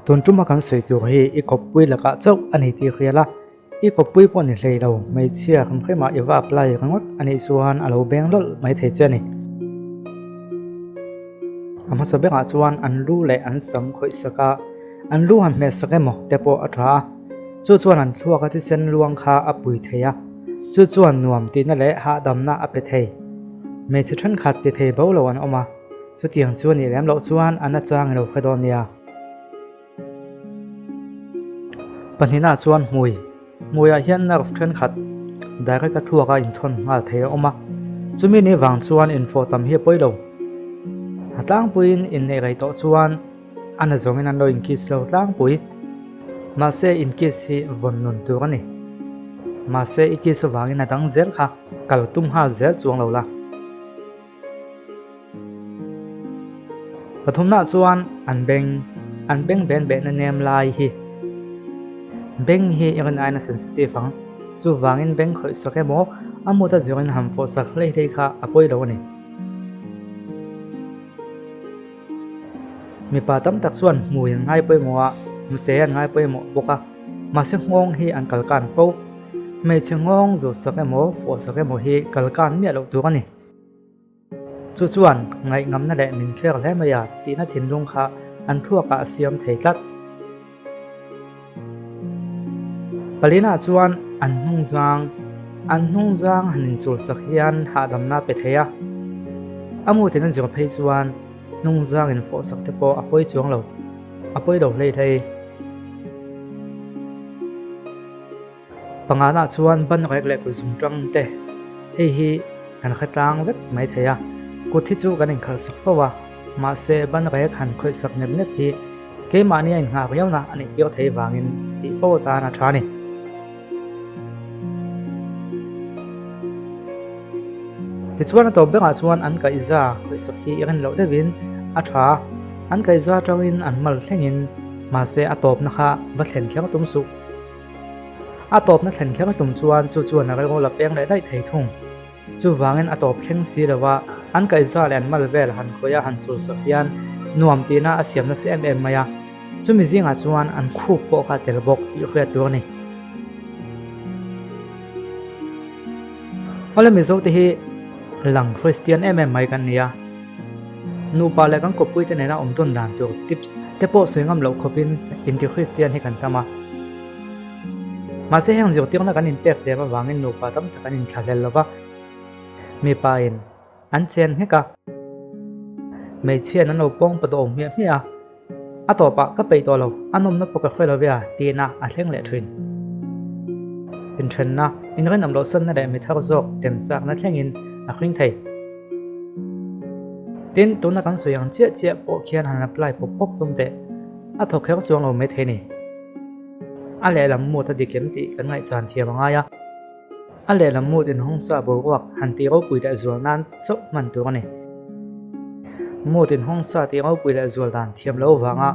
Tun tuma kan sawi tur hi i kawppui lakah chauh a ni tih hria la, i kawppui pawh ni hlei lo, hmeichhia hrimhrimah i va apply ringawt a nih chuan a lo beng lawlh mai thei che a ni. A hmasa berah chuan an lu leh an sam khawih sak a, an lu han hmeh sak emaw te pawh a tha a, chu chuan an thluaka thisen luang kha a pui thei a, chu chuan nuam tihna leh hahdamna a pe thei. Hmeichhe thenkhat ti thei bo lo an awm a, chutiang chu a nih lem loh chuan a nachang i lo hre dawn nia. Pahnihna chuan hmui, hmuiah hian nerve thenkhat direct a thluak a inthawn nghal thei a awm a, chumi ni vang chuan infawh tam hi a pawi lo. A tlangpuiin inneih rei tawh chuan a na zawngin an lo inkiss lo tlangpui, mahse inkiss hi vawn nun tur a ni. Mahse i kiss avangin a dang zel kha kal tum nghal zel chuang lo la. Pathumna chuan an beng, an beng ben behna nem lai hi beng hi i rin aiin a sensitive ang. Chuvangin beng khawih sak emaw a mut a zirin han fawh sak hlei hlei kha a pawi lo a ni. Mipa tam tak chuan hmui an ngai pawimawh a, hnute an ngai pawimawh bawk a, mahse nghawng hi an kalkan fo. Hmeichhe nghawng zawh sak emaw fawh sak emaw hi kalkan miah loh tur a ni. Chu chuan ngaihngamna leh min kher hle mai a tihna thinlung kha an thluakah a siam thei tlat. Palina chuan an hnungzang an hnungzang han inchulsak hian hahdamna pe thei a. A mutin a zir phei chuan hnungzang infawhsak te pawh a pawi chuang lo, a pawi lo hlei hlei. Panganah chuan ban rek leh kut zung tang te hei hi kan hre tlang vek mai thei a, kut hi chu kan inkhalh sak fo a, mahse ban rek han khawih sak nep nep hi keimahni a inghak riauna a nih tir thei vangin tih fo atan a tha a ni. Tichuan a tawp berah chuan an kaihza khawih sak hi i rin loh deuhin a tha a, an kaihza atangin an mal thlengin mahse a tawpna kha va thlen kher tum suh. A tawpna thlen kher a tum chuan chu chuan a rilru la peng leh daih thei thung. Chuvangin a tawp thleng si lova an kaihza leh an mal vel han khawih a han chul sak hian nuam tihna a siam nasa em em mai a, chumi zingah chuan an khup pawh kha tel bawk tih hriat tur a ni. Awle Mizo te hi lang Kristian em em mai kan ni a, nupa leh kan kawppui te nena awm tawn dan tur tips te pawh sawi ngam loh khawpin inti Kristian hi kan tam a. Mahse heng zirtirna kan inpek tlem avangin nupa tam tak an inthlahlel lo va, mipa in an chen nghek a, hmeichhiain an lo pawng pa dawm hmiah hmiah a, a tawpah ka peih tawh lo, a nawmna pawh ka hre lo ve a tihna a thleng leh thin. Inthenna, inrinawm loh sanna leh mi thar zawk temchakna thlengin a hring thei. Tin, tuna kan sawi ang chiah chiah pawh khian han apply pawp pawp tum teh, a thawk kher chuang lo mai thei ni. A lehlam mut a dik em tih kan ngaihchan thiam a ngai a. A lehlam mut inhawngsa boruak han tih ropui leh zual nan chauh hman tur a ni. Mut inhawngsa tih ropui leh zual dan thiam loh vanga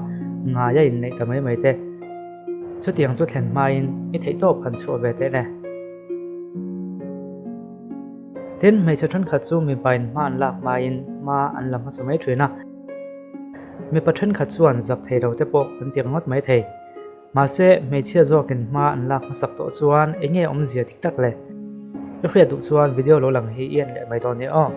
ngai a inneih ta mai mai te. Chutiang chu thlen hmain i theihtawp han chhuah ve teh le. Tin, hmeichhe thenkhat chu mipain hma an lak hmain hma an la hmasa mai thin a. Mipa thenkhat chuan zak thei lo te pawh kan ti ringawt mai thei. Mahse, hmeichhia zawkin hma an lak hmasak tawh chuan eng nge awmzia dik tak le? I hriat duh chuan video lo lang hi i en leh mai dawn nia aw.